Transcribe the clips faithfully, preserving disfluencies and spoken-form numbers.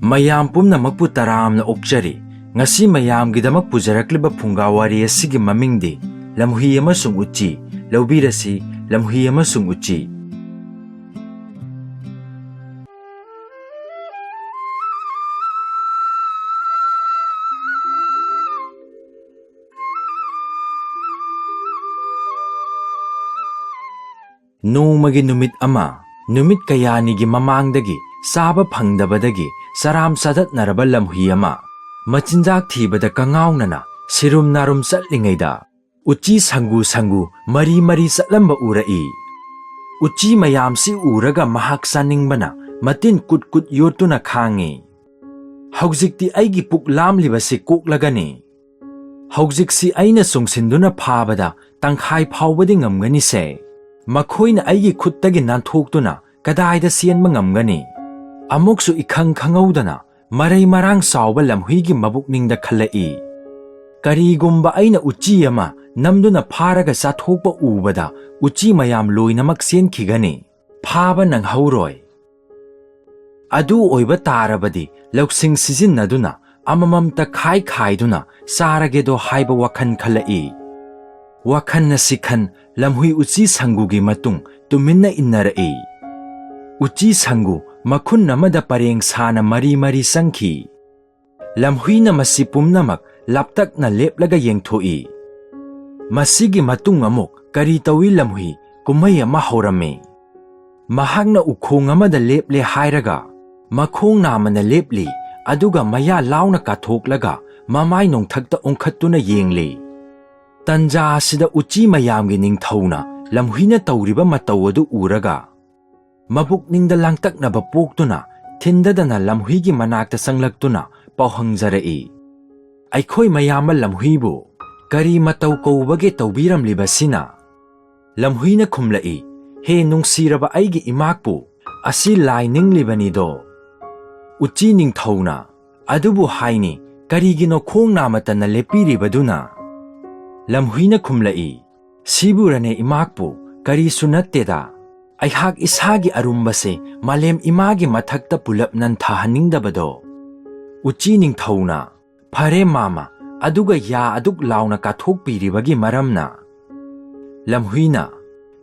ꯃꯌꯥꯝ ꯄꯨꯝꯅꯃꯛꯄꯨ ꯇꯔꯥꯝꯅ ꯑꯣꯛꯆꯔꯤ꯫ ꯉꯁꯤ ꯃꯌꯥꯝꯒꯤꯗꯃꯛ ꯄꯨꯖꯔꯛꯂꯤꯕ ꯐꯨꯡꯒꯥ ꯋꯥꯔꯤ ꯑꯁꯤꯒꯤ ꯃꯃꯤꯡꯗꯤ ꯂꯝꯍꯨꯏ ꯑꯃꯁꯨꯡ ꯎꯆꯤ꯫ ꯂꯧꯕꯤꯔꯁꯤ, ꯂꯝꯍꯨꯏ ꯑꯃꯁꯨꯡ ꯎꯆꯤ꯫ ꯅꯣꯡꯃꯒꯤ ꯅꯨꯃꯤꯠ ꯑꯃ, ꯅꯨꯃꯤꯠ ꯀꯌꯥꯅꯤꯒꯤ ꯃꯃꯥꯡꯗꯒꯤ ꯆꯥꯕ ꯐꯪꯗꯕꯗꯒꯤ ꯆꯔꯥꯝ ꯆꯗꯠꯅꯔꯕ ꯂꯝꯍꯨꯏ ꯑꯃ ꯃꯆꯤꯟꯖꯥꯛ ꯊꯤꯕꯗ ꯀꯉꯥꯎꯅꯅ ꯁꯤꯔꯨꯝ ꯅꯥꯔꯨꯝ ꯆꯠꯂꯤꯉꯩꯗ, ꯎꯆꯤ ꯁꯪꯒꯨ ꯁꯪꯒꯨ ꯃꯔꯤ ꯃꯔꯤ ꯆꯠꯂꯝꯕ ꯎꯔꯛꯏ꯫ ꯎꯆꯤ ꯃꯌꯥꯝꯁꯤ ꯎꯔꯒ ꯃꯍꯥꯛ ꯆꯥꯅꯤꯡꯕꯅ ꯃꯇꯤꯟ ꯀꯨꯠ ꯀꯨꯠ ꯌꯣꯠꯇꯨꯅ ꯈꯥꯡꯉꯤ꯫ "ꯍꯧꯖꯤꯛꯇꯤ ꯑꯩꯒꯤ ꯄꯨꯛ ꯂꯥꯝꯂꯤꯕꯁꯤ ꯀꯣꯛꯂꯒꯅꯤ꯫ ꯍꯧꯖꯤꯛꯁꯤ ꯑꯩꯅ ꯆꯨꯡꯁꯤꯟꯗꯨꯅ ꯐꯥꯕꯗ ꯇꯪꯈꯥꯏ ꯐꯥꯎꯕꯗꯤ ꯉꯝꯒꯅꯤꯁꯦ꯫ ꯃꯈꯣꯏꯅ ꯑꯩꯒꯤ ꯈꯨꯠꯇꯒꯤ ꯅꯥꯟꯊꯣꯛꯇꯨꯅ ꯀꯗꯥꯏꯗ ꯆꯦꯟꯕ ꯉꯝꯒꯅꯤ?" ꯑꯃꯨꯛꯁꯨ ꯏꯈꯪ ꯈꯪꯍꯧꯗꯅ ꯃꯔꯩ ꯃꯔꯥꯡ ꯆꯥꯎꯕ ꯂꯝꯍꯨꯏꯒꯤ ꯃꯕꯨꯛꯅꯤꯡꯗ ꯈꯜꯂꯛꯏ, "ꯀꯔꯤꯒꯨꯝꯕ ꯑꯩꯅ ꯎꯆꯤ ꯑꯃ ꯅꯝꯗꯨꯅ ꯐꯥꯔꯒ ꯆꯥꯊꯣꯛꯄ ꯎꯕꯗ ꯎꯆꯤ ꯃꯌꯥꯝ ꯂꯣꯏꯅꯃꯛ ꯆꯦꯟꯈꯤꯒꯅꯤ, ꯐꯥꯕ ꯅꯪꯍꯧꯔꯣꯏ꯫ ꯑꯗꯨ ꯑꯣꯏꯕ ꯇꯥꯔꯕꯗꯤ ꯂꯧꯁꯤꯡ ꯁꯤꯖꯤꯟꯅꯗꯨꯅ ꯑꯃꯃꯝꯇ ꯈꯥꯏ ꯈꯥꯏꯗꯨꯅ ꯆꯥꯔꯒꯦꯗꯣ" ꯍꯥꯏꯕ ꯋꯥꯈꯜ ꯈꯜꯂꯛꯏ꯫ ꯋꯥꯈꯜ ꯑꯁꯤ ꯈꯟ ꯂꯝꯍꯨꯏ ꯎꯆꯤ ꯁꯪꯒꯨꯒꯤ ꯃꯇꯨꯡ ꯇꯨꯃꯤꯟꯅ ꯏꯟꯅꯔꯛꯏ꯫ ꯎꯆꯤ ꯁꯪꯒꯨ ꯃꯈꯨꯟ ꯑꯃꯗ ꯄꯔꯦꯡ ꯁꯥꯅ ꯃꯔꯤ ꯃꯔꯤ ꯆꯪꯈꯤ꯫ ꯂꯝꯍꯨꯏꯅ ꯃꯁꯤ ꯄꯨꯝꯅꯃꯛ ꯂꯥꯞꯇꯛꯅ ꯂꯦꯞꯂꯒ ꯌꯦꯡꯊꯣꯛꯏ꯫ ꯃꯁꯤꯒꯤ ꯃꯇꯨꯡ ꯑꯃꯨꯛ ꯀꯔꯤ ꯇꯧꯏ? ꯂꯝꯍꯨꯏ ꯀꯨꯝꯍꯩ ꯑꯃ ꯍꯧꯔꯝꯃꯤ꯫ ꯃꯍꯥꯛꯅ ꯎꯈꯣꯡ ꯑꯃꯗ ꯂꯦꯞꯂꯦ ꯍꯥꯏꯔꯒ ꯃꯈꯣꯡ ꯅꯥꯝꯃꯅ ꯂꯦꯞꯂꯤ, ꯑꯗꯨꯒ ꯃꯌꯥ ꯂꯥꯎꯅ ꯀꯥꯊꯣꯛꯂꯒ ꯃꯃꯥꯏ ꯅꯣꯡꯊꯛꯇ ꯑꯣꯟꯈꯠꯇꯨꯅ ꯌꯦꯡꯂꯤ꯫ ꯇꯟꯖꯥ ꯑꯁꯤꯗ ꯎꯆꯤ ꯃꯌꯥꯝꯒꯤ ꯅꯤꯡꯊꯧꯅ ꯂꯝꯍꯨꯏꯅ ꯇꯧꯔꯤꯕ ꯃꯇꯧ ꯑꯗꯨ ꯎꯔꯒ ꯃꯕꯨꯛꯅꯤꯡꯗ ꯂꯥꯡꯇꯛꯅꯕ ꯄꯣꯛꯇꯨꯅ ꯊꯤꯟꯗꯗꯅ ꯂꯝꯍꯨꯏꯒꯤ ꯃꯅꯥꯛꯇ ꯆꯪꯂꯛꯇꯨꯅ ꯄꯥꯎ ꯍꯪꯖꯔꯛꯏ, "ꯑꯩꯈꯣꯏ ꯃꯌꯥꯝꯕ ꯂꯝꯍꯨꯏꯕꯨ ꯀꯔꯤ ꯃꯇꯧ ꯀꯧꯕꯒꯦ ꯇꯧꯕꯤꯔꯝꯂꯤꯕꯁꯤꯅ?" ꯂꯝꯍꯨꯏꯅ ꯈꯨꯝꯂꯛꯏ, "ꯍꯦ ꯅꯨꯡꯁꯤꯔꯕ ꯑꯩꯒꯤ ꯏꯃꯥꯛꯄꯨ, ꯑꯁꯤ ꯂꯥꯏ ꯅꯤꯡꯂꯤꯕꯅꯤꯗꯣ"꯫ ꯎꯆꯤ ꯅꯤꯡꯊꯧꯅ, "ꯑꯗꯨꯕꯨ ꯍꯥꯏꯅꯤ, ꯀꯔꯤꯒꯤꯅꯣ ꯈꯣꯡ ꯅꯥꯃꯇꯅ ꯂꯦꯞꯄꯤꯔꯤꯕꯗꯨꯅ?" ꯂꯝꯍꯨꯏꯅ ꯈꯨꯝꯂꯛꯏ, "ꯁꯤꯕꯨꯔꯅꯦ ꯏꯃꯥꯛꯄꯨ, ꯀꯔꯤꯁꯨ ꯅꯠꯇꯦꯗ꯫ ꯑꯩꯍꯥꯛ ꯏꯁꯥꯒꯤ ꯑꯔꯨꯝꯕꯁꯦ ꯃꯥꯂꯦꯝ ꯏꯃꯥꯒꯤ ꯃꯊꯛꯇ ꯄꯨꯂꯞ ꯅꯟꯊꯍꯟꯅꯤꯡꯗꯕꯗꯣ꯫ ꯎꯆꯤ ꯅꯤꯡꯊꯧꯅ, "ꯐꯔꯦ ꯃꯥꯃ, ꯑꯗꯨꯒ ꯌꯥ ꯑꯗꯨꯛ ꯂꯥꯎꯅ ꯀꯥꯊꯣꯛꯄꯤꯔꯤꯕꯒꯤ ꯃꯔꯝꯅ?" ꯂꯝꯍꯨꯏꯅ,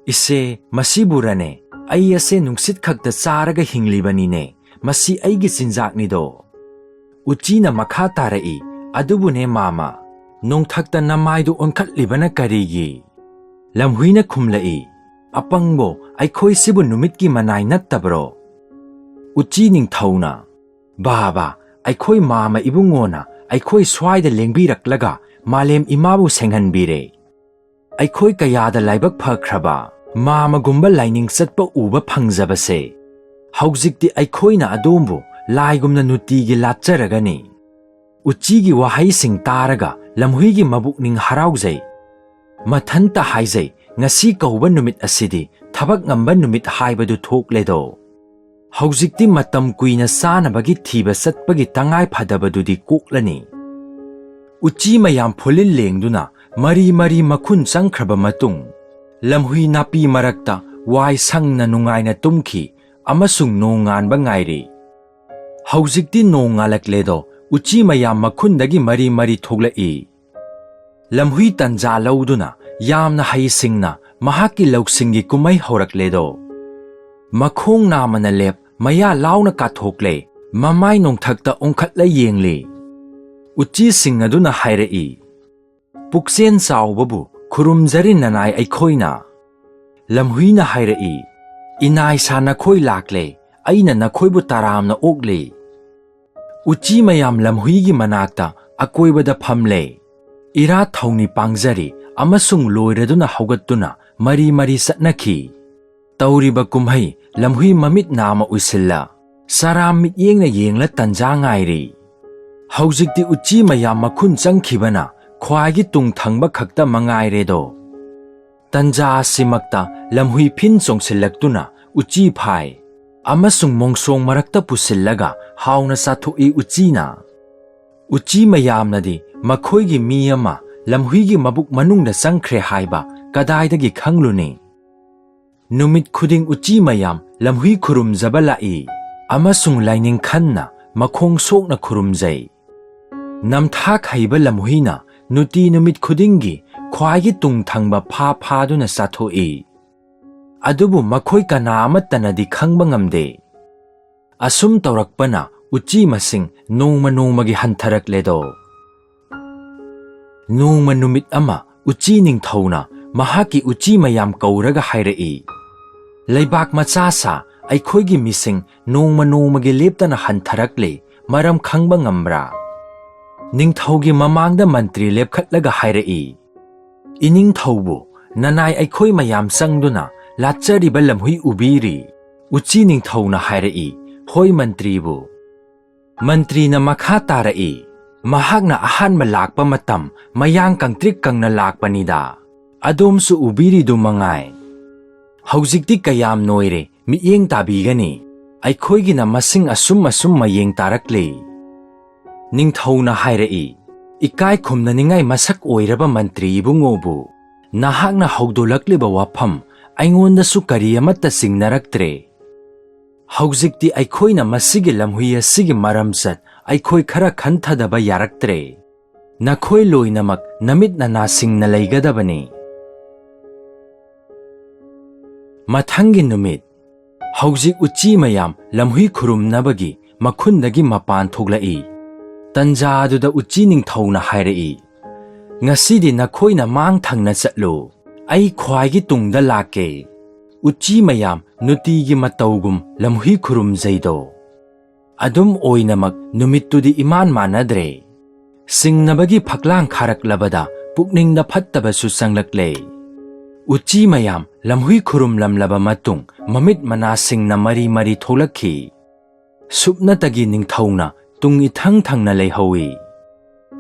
"ꯏꯆꯦ, ꯃꯁꯤꯕꯨꯔꯅꯦ? ꯑꯩ ꯑꯁꯦ ꯅꯨꯡꯁꯤꯠ ꯈꯛꯇ ꯆꯥꯔꯒ ꯍꯤꯡꯂꯤꯕꯅꯤꯅꯦ, ꯃꯁꯤ ꯑꯩꯒꯤ ꯆꯤꯟꯖꯥꯛꯅꯤꯗꯣ"꯫ ꯎꯆꯤꯅ ꯃꯈꯥ ꯇꯥꯔꯛꯏ, "ꯑꯗꯨꯕꯨꯅꯦ ꯃꯥꯃ, ꯅꯣꯡꯊꯛꯇ ꯅꯃꯥꯏꯗꯨ ꯑꯣꯟꯈꯠꯂꯤꯕꯅ ꯀꯔꯤꯒꯤ?" ꯂꯝꯍꯨꯏꯅ ꯈꯨꯝꯂꯛꯏ, "ꯑꯄꯪꯕꯣ, ꯑꯩꯈꯣꯏꯁꯤꯕꯨ ꯅꯨꯃꯤꯠꯀꯤ ꯃꯅꯥꯏ ꯅꯠꯇꯕ꯭ꯔꯣ?" ꯎꯆꯤ ꯅꯤꯡꯊꯧꯅ, "ꯕꯥꯕꯥ, ꯑꯩꯈꯣꯏ ꯃꯥꯃ ꯏꯕꯨꯡꯉꯣꯅ ꯑꯩꯈꯣꯏ ꯁ꯭ꯋꯥꯏꯗ ꯂꯦꯡꯕꯤꯔꯛꯂꯒ ꯃꯥꯂꯦꯝ ꯏꯃꯥꯕꯨ ꯁꯦꯡꯍꯟꯕꯤꯔꯦ꯫ ꯑꯩꯈꯣꯏ ꯀꯌꯥꯗ ꯂꯥꯏꯕꯛ ꯐꯈ꯭ꯔꯕ, ꯃꯥꯃꯒꯨꯝꯕ ꯂꯥꯏꯅꯤꯡ ꯆꯠꯄ ꯎꯕ ꯐꯪꯖꯕꯁꯦ꯫ ꯍꯧꯖꯤꯛꯇꯤ ꯑꯩꯈꯣꯏꯅ ꯑꯗꯣꯝꯕꯨ ꯂꯥꯏꯒꯨꯝꯅ ꯅꯨꯡꯇꯤꯒꯤ ꯂꯥꯠꯆꯔꯒꯅꯤ"꯫ ꯎꯆꯤꯒꯤ ꯋꯥꯍꯩꯁꯤꯡ ꯇꯥꯔꯒ ꯂꯝꯍꯨꯏꯒꯤ ꯃꯕꯨꯛꯅꯤꯡ ꯍꯔꯥꯎꯖꯩ꯫ ꯃꯊꯟꯇ ꯍꯥꯏꯖꯩ, "ꯉꯁꯤ ꯀꯧꯕ ꯅꯨꯃꯤꯠ ꯑꯁꯤꯗꯤ ꯊꯕꯛ ꯉꯝꯕ ꯅꯨꯃꯤꯠ ꯍꯥꯏꯕꯗꯨ ꯊꯣꯛꯂꯦꯗꯣ꯫ ꯍꯧꯖꯤꯛꯇꯤ ꯃꯇꯝ ꯀꯨꯏꯅ ꯆꯥꯅꯕꯒꯤ ꯊꯤꯕ ꯆꯠꯄꯒꯤ ꯇꯉꯥꯏ ꯐꯗꯕꯗꯨꯗꯤ ꯀꯣꯛꯂꯅꯤ"꯫ ꯎꯆꯤ ꯃꯌꯥꯝ ꯐꯨꯂꯤꯜ ꯂꯦꯡꯗꯨꯅ ꯃꯔꯤ ꯃꯔꯤ ꯃꯈꯨꯟ ꯆꯪꯈ꯭ꯔꯕ ꯃꯇꯨꯡ, ꯂꯝꯍꯨꯏ ꯅꯥꯄꯤ ꯃꯔꯛꯇ ꯋꯥꯏ ꯁꯪꯅ ꯅꯨꯡꯉꯥꯏꯅ ꯇꯨꯝꯈꯤ ꯑꯃꯁꯨꯡ ꯅꯣꯡ ꯉꯥꯟꯕ ꯉꯥꯏꯔꯤ꯫ ꯍꯧꯖꯤꯛꯇꯤ ꯅꯣꯡ ꯉꯥꯜꯂꯛꯂꯦꯗꯣ, ꯎꯆꯤ ꯃꯌꯥꯝ ꯃꯈꯨꯟꯗꯒꯤ ꯃꯔꯤ ꯃꯔꯤ ꯊꯣꯛꯂꯛꯏ꯫ ꯂꯝꯍꯨꯏ ꯇꯟꯖꯥ ꯂꯧꯗꯨꯅ ꯌꯥꯝꯅ ꯍꯩꯁꯤꯡꯅ ꯃꯍꯥꯛꯀꯤ ꯂꯧꯁꯤꯡꯒꯤ ꯀꯨꯝꯍꯩ ꯍꯧꯔꯛꯂꯦꯗꯣ꯫ ꯃꯈꯣꯡ ꯅꯥꯝꯃꯅ ꯂꯦꯞ, ꯃꯌꯥ ꯂꯥꯎꯅ ꯀꯥꯊꯣꯛꯂꯦ, ꯃꯃꯥꯏ ꯅꯣꯡꯊꯛꯇ ꯑꯣꯟꯈꯠꯂ ꯌꯦꯡꯂꯤ꯫ ꯎꯆꯤꯁꯤꯡ ꯑꯗꯨꯅ ꯍꯥꯏꯔꯛꯏ, "ꯄꯨꯛꯆꯦꯜ ꯆꯥꯎꯕꯕꯨ ꯈꯨꯔꯨꯝꯖꯔꯤ ꯅꯅꯥꯏ ꯑꯩꯈꯣꯏꯅ"꯫ ꯂꯝꯍꯨꯏꯅ ꯍꯥꯏꯔꯛꯏ, "ꯏꯅꯥꯏꯁꯥ ꯅꯈꯣꯏ ꯂꯥꯛꯂꯦ, ꯑꯩꯅ ꯅꯈꯣꯏꯕꯨ ꯇꯔꯥꯝꯅ ꯑꯣꯛꯂꯤ"꯫ ꯎꯆꯤ ꯃꯌꯥꯝ ꯂꯝꯍꯨꯏꯒꯤ ꯃꯅꯥꯛꯇ ꯑꯀꯣꯏꯕꯗ ꯐꯝꯂꯦ꯫ ꯏꯔꯥꯠ ꯊꯧꯅꯤ ꯄꯥꯡꯖꯔꯤ ꯑꯃꯁꯨꯡ ꯂꯣꯏꯔꯗꯨꯅ ꯍꯧꯒꯠꯇꯨꯅ ꯃꯔꯤ ꯃꯔꯤ ꯆꯠꯅꯈꯤ꯫ ꯇꯧꯔꯤꯕ ꯀꯨꯝꯍꯩ ꯂꯝꯍꯨꯏ ꯃꯃꯤꯠ ꯅꯥꯝꯃ ꯎꯏꯁꯤꯜꯂ, ꯁꯔꯥꯝ ꯃꯤꯠꯌꯦꯡꯅ ꯌꯦꯡꯂ ꯇꯟꯖꯥ ꯉꯥꯏꯔꯤ꯫ ꯍꯧꯖꯤꯛꯇꯤ ꯎꯆꯤ ꯃꯌꯥꯝ ꯃꯈꯨꯟ ꯆꯪꯈꯤꯕꯅ ꯈ꯭ꯋꯥꯏꯒꯤ ꯇꯨꯡ ꯊꯪꯕ ꯈꯛꯇ ꯃꯉꯥꯏꯔꯦꯗꯣ꯫ ꯇꯟꯖꯥ ꯑꯁꯤꯃꯛꯇ ꯂꯝꯍꯨꯏ ꯐꯤꯟ ꯆꯣꯡꯁꯤꯜꯂꯛꯇꯨꯅ ꯎꯆꯤ ꯐꯥꯏ ꯑꯃꯁꯨꯡ ꯃꯣꯡꯁꯣꯡ ꯃꯔꯛꯇ ꯄꯨꯁꯤꯜꯂꯒ ꯍꯥꯎꯅ ꯆꯥꯊꯣꯛꯏ ꯎꯆꯤꯅ꯫ ꯎꯆꯤ ꯃꯌꯥꯝꯅꯗꯤ ꯃꯈꯣꯏꯒꯤ ꯃꯤ ꯑꯃ ꯂꯝꯍꯨꯏꯒꯤ ꯃꯕꯨꯛ ꯃꯅꯨꯡꯗ ꯆꯪꯈ꯭ꯔꯦ ꯍꯥꯏꯕ ꯀꯗꯥꯏꯗꯒꯤ ꯈꯪꯂꯨꯅꯤ? ꯅꯨꯃꯤꯠ ꯈꯨꯗꯤꯡ ꯎꯆꯤ ꯃꯌꯥꯝ ꯂꯝꯍꯨꯏ ꯈꯨꯔꯨꯝꯖꯕ ꯂꯥꯛꯏ ꯑꯃꯁꯨꯡ ꯂꯥꯏꯅꯤꯡ ꯈꯟꯅ ꯃꯈꯣꯡ ꯁꯣꯛꯅ ꯈꯨꯔꯨꯝꯖꯩ꯫ ꯅꯝꯊꯥꯛ ꯍꯩꯕ ꯂꯝꯍꯨꯏꯅ ꯅꯨꯡꯇꯤ ꯅꯨꯃꯤꯠ ꯈꯨꯗꯤꯡꯒꯤ ꯈ꯭ꯋꯥꯏꯒꯤ ꯇꯨꯡ ꯊꯪꯕ ꯐꯥ ꯐꯥꯗꯨꯅ ꯆꯥꯊꯣꯛꯏ꯫ ꯑꯗꯨꯕꯨ ꯃꯈꯣꯏ ꯀꯅꯥ ꯑꯃꯠꯇꯅꯗꯤ ꯈꯪꯕ ꯉꯝꯗꯦ꯫ ꯑꯁꯨꯝ ꯇꯧꯔꯛꯄꯅ ꯎꯆꯤ ꯃꯁꯤꯡ ꯅꯣꯡꯃ ꯅꯣꯡꯃꯒꯤ ꯍꯟꯊꯔꯛꯂꯦꯗꯣ꯫ ꯅꯣꯡꯃ ꯅꯨꯃꯤꯠ ꯑꯃ ꯎꯆꯤ ꯅꯤꯡꯊꯧꯅ ꯃꯍꯥꯛꯀꯤ ꯎꯆꯤ ꯃꯌꯥꯝ ꯀꯧꯔꯒ ꯍꯥꯏꯔꯛꯏ, "ꯂꯩꯕꯥꯛ ꯃꯆꯥ ꯁꯥ, ꯑꯩꯈꯣꯏꯒꯤ ꯃꯤꯁꯤꯡ ꯅꯣꯡꯃ ꯅꯣꯡꯃꯒꯤ ꯂꯦꯞꯇꯅ ꯍꯟꯊꯔꯛꯂꯦ, ꯃꯔꯝ ꯈꯪꯕ ꯉꯝꯕ꯭ꯔꯥ?" ꯅꯤꯡꯊꯧꯒꯤ ꯃꯃꯥꯡꯗ ꯃꯟꯇ꯭ꯔꯤ ꯂꯦꯞꯈꯠꯂꯒ ꯍꯥꯏꯔꯛꯏ, "ꯏꯅꯤꯡꯊꯧꯕꯨ, ꯅꯅꯥꯏ ꯑꯩꯈꯣꯏ ꯃꯌꯥꯝ ꯆꯪꯗꯨꯅ ꯂꯥꯠꯆꯔꯤꯕ ꯂꯝꯍꯨꯏ ꯎꯕꯤꯔꯤ?" ꯎꯆꯤ ꯅꯤꯡꯊꯧꯅ ꯍꯥꯏꯔꯛꯏ, "ꯍꯣꯏ ꯃꯟꯇ꯭ꯔꯤꯕꯨ"꯫ ꯃꯟꯇ꯭ꯔꯤꯅ ꯃꯈꯥ ꯇꯥꯔꯛꯏ, "ꯃꯍꯥꯛꯅ ꯑꯍꯥꯟꯕ ꯂꯥꯛꯄ ꯃꯇꯝ ꯃꯌꯥꯡ ꯀꯪꯇ꯭ꯔꯤꯛ ꯀꯪꯅ ꯂꯥꯛꯄꯅꯤꯗ꯫ ꯑꯗꯣꯝꯁꯨ ꯎꯕꯤꯔꯤꯗꯨ ꯃꯉꯥꯏ꯫ ꯍꯧꯖꯤꯛꯇꯤ ꯀꯌꯥꯝ ꯅꯣꯏꯔꯦ, ꯃꯤꯠꯌꯦꯡ ꯇꯥꯕꯤꯒꯅꯤ꯫ ꯑꯩꯈꯣꯏꯒꯤꯅ ꯃꯁꯤꯡ ꯑꯁꯨꯝ ꯑꯁꯨꯝ ꯃꯌꯦꯡ ꯇꯥꯔꯛꯂꯦ"꯫ ꯅꯤꯡꯊꯧꯅ ꯍꯥꯏꯔꯛꯏ, "ꯏꯀꯥꯏ ꯈꯨꯝꯅꯅꯤꯡꯉꯥꯏ ꯃꯁꯛ ꯑꯣꯏꯔꯕ ꯃꯟꯇ꯭ꯔꯤ ꯏꯕꯨꯡꯉꯣꯕꯨ, ꯅꯍꯥꯛꯅ ꯍꯧꯗꯣꯂꯛꯂꯤꯕ ꯋꯥꯐꯝ ꯑꯩꯉꯣꯟꯗꯁꯨ ꯀꯔꯤ ꯑꯃꯠꯇ ꯆꯤꯡꯅꯔꯛꯇ꯭ꯔꯦ꯫ ꯍꯧꯖꯤꯛꯇꯤ ꯑꯩꯈꯣꯏꯅ ꯃꯁꯤꯒꯤ ꯂꯝꯍꯨꯏ ꯑꯁꯤꯒꯤ ꯃꯔꯝꯆꯠ ꯑꯩꯈꯣꯏ ꯈꯔ ꯈꯟꯊꯗꯕ ꯌꯥꯔꯛꯇ꯭ꯔꯦ꯫ ꯅꯈꯣꯏ ꯂꯣꯏꯅꯃꯛ ꯅꯃꯤꯠ ꯅꯅꯥꯁꯤꯡꯅ ꯂꯩꯒꯗꯕꯅꯤ"꯫ ꯃꯊꯪꯒꯤ ꯅꯨꯃꯤꯠ, ꯍꯧꯖꯤꯛ ꯎꯆꯤ ꯃꯌꯥꯝ ꯂꯝꯍꯨꯏ ꯈꯨꯔꯨꯝꯅꯕꯒꯤ ꯃꯈꯨꯟꯗꯒꯤ ꯃꯄꯥꯟ ꯊꯣꯛꯂꯛꯏ꯫ ꯇꯟꯖꯥ ꯑꯗꯨꯗ ꯎꯆꯤ ꯅꯤꯡꯊꯧꯅ ꯍꯥꯏꯔꯛꯏ, "ꯉꯁꯤꯗꯤ ꯅꯈꯣꯏꯅ ꯃꯥꯡ ꯊꯪꯅ ꯆꯠꯂꯨ, ꯑꯩ ꯈ꯭ꯋꯥꯏꯒꯤ ꯇꯨꯡꯗ ꯂꯥꯛꯀꯦ"꯫ ꯎꯆꯤ ꯃꯌꯥꯝ ꯅꯨꯡꯇꯤꯒꯤ ꯃꯇꯧꯒꯨꯝ ꯂꯝꯍꯨꯏ ꯈꯨꯔꯨꯝꯖꯩꯗꯣ꯫ ꯑꯗꯨꯝ ꯑꯣꯏꯅꯃꯛ ꯅꯨꯃꯤꯠꯇꯨꯗꯤ ꯏꯃꯥꯟ ꯃꯥꯟꯅꯗ꯭ꯔꯦ꯫ ꯁꯤꯡꯅꯕꯒꯤ ꯐꯛꯂꯥꯡ ꯈꯥꯔꯛꯂꯕꯗ ꯄꯨꯛꯅꯤꯡꯗ ꯐꯠꯇꯕꯁꯨ ꯆꯪꯂꯛꯂꯦ꯫ ꯎꯆꯤ ꯃꯌꯥꯝ ꯂꯝꯍꯨꯏ ꯈꯨꯔꯨꯝꯂꯝꯂꯕ ꯃꯇꯨꯡ ꯃꯃꯤꯠ ꯃꯅꯥꯁꯤꯡꯅ ꯃꯔꯤ ꯃꯔꯤ ꯊꯣꯛꯂꯛꯈꯤ꯫ ꯁꯨꯞꯅꯇꯒꯤ ꯅꯤꯡꯊꯧꯅ ꯇꯨꯡ ꯏꯊꯪ ꯊꯪꯅ ꯂꯩꯍꯧꯏ꯫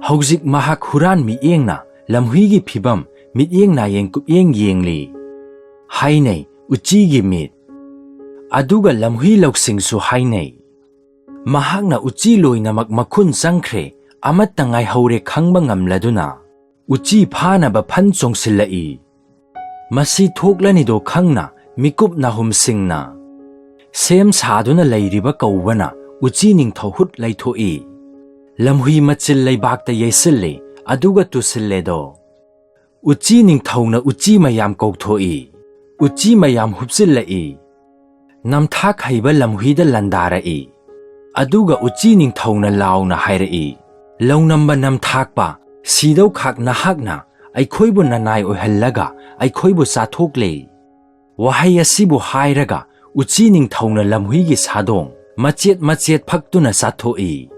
ꯍꯧꯖꯤꯛ ꯃꯍꯥꯛ ꯍꯨꯔꯥꯟ ꯃꯤꯠꯌꯦꯡꯅ ꯂꯝꯍꯨꯏꯒꯤ ꯐꯤꯕꯝ ꯃꯤꯠꯌꯦꯡ ꯅꯥꯌꯦꯡ ꯀꯨꯞꯌꯦꯡ ꯌꯦꯡꯂꯤ꯫ ꯍꯥꯏꯅꯩ ꯎꯆꯤꯒꯤ ꯃꯤꯠ꯫ ꯑꯗꯨꯒ ꯂꯝꯍꯨꯏ ꯂꯧꯁꯤꯡꯁꯨ ꯍꯥꯏꯅꯩ꯫ ꯃꯍꯥꯛꯅ ꯎꯆꯤ ꯂꯣꯏꯅꯃꯛ ꯃꯈꯨꯟ ꯆꯪꯈ꯭ꯔꯦ, ꯑꯃꯠꯇ ꯉꯥꯏꯍꯧꯔꯦ ꯈꯪꯕ ꯉꯝꯂꯗꯨꯅ ꯎꯆꯤ ꯐꯥꯅꯕ ꯐꯟ ꯆꯣꯡꯁꯤꯜꯂꯛꯏ꯫ ꯃꯁꯤ ꯊꯣꯛꯂꯅꯤꯗꯣ ꯈꯪꯅ ꯃꯤꯀꯨꯞ ꯅꯥꯍꯨꯝꯁꯤꯡꯅ ꯁꯦꯝ ꯁꯥꯗꯨꯅ ꯂꯩꯔꯤꯕ ꯀꯧꯕꯅ ꯎꯆꯤ ꯅꯤꯡꯊꯧ ꯍꯨꯠ ꯂꯩꯊꯣꯛꯏ꯫ ꯂꯝꯍꯨꯏ ꯃꯆꯤꯜ ꯂꯩꯕꯥꯛꯇ ꯌꯩꯁꯤꯜꯂꯤ, ꯑꯗꯨꯒ ꯇꯨꯁꯤꯜꯂꯦꯗꯣ꯫ ꯎꯆꯤ ꯅꯤꯡꯊꯧꯅ ꯎꯆꯤ ꯃꯌꯥꯝ ꯀꯧꯊꯣꯛꯏ꯫ ꯎꯆꯤ ꯃꯌꯥꯝ ꯍꯨꯞꯆꯤꯜꯂꯛꯏ꯫ ꯅꯝꯊꯥꯛ ꯍꯩꯕ ꯂꯝꯍꯨꯏꯗ ꯂꯥꯟꯗꯥꯔꯛꯏ꯫ ꯑꯗꯨꯒ ꯎꯆꯤ ꯅꯤꯡꯊꯧꯅ ꯂꯥꯎꯅ ꯍꯥꯏꯔꯛꯏ, "ꯂꯧꯅꯝꯕ ꯅꯝꯊꯥꯛꯄ, ꯁꯤꯗꯧ ꯈꯥꯛ ꯅꯍꯥꯛꯅ ꯑꯩꯈꯣꯏꯕꯨ ꯅꯅꯥꯏ ꯑꯣꯏꯍꯜꯂꯒ ꯑꯩꯈꯣꯏꯕꯨ ꯆꯥꯊꯣꯛꯂꯦ꯫" ꯋꯥꯍꯩ ꯑꯁꯤꯕꯨ ꯍꯥꯏꯔꯒ ꯎꯆꯤ ꯅꯤꯡꯊꯧꯅ ꯂꯝꯍꯨꯏꯒꯤ ꯁꯥꯗꯣꯡ ꯃꯆꯦꯠ ꯃꯆꯦꯠ ꯐꯛꯇꯨꯅ ꯆꯥꯊꯣꯛꯏ꯫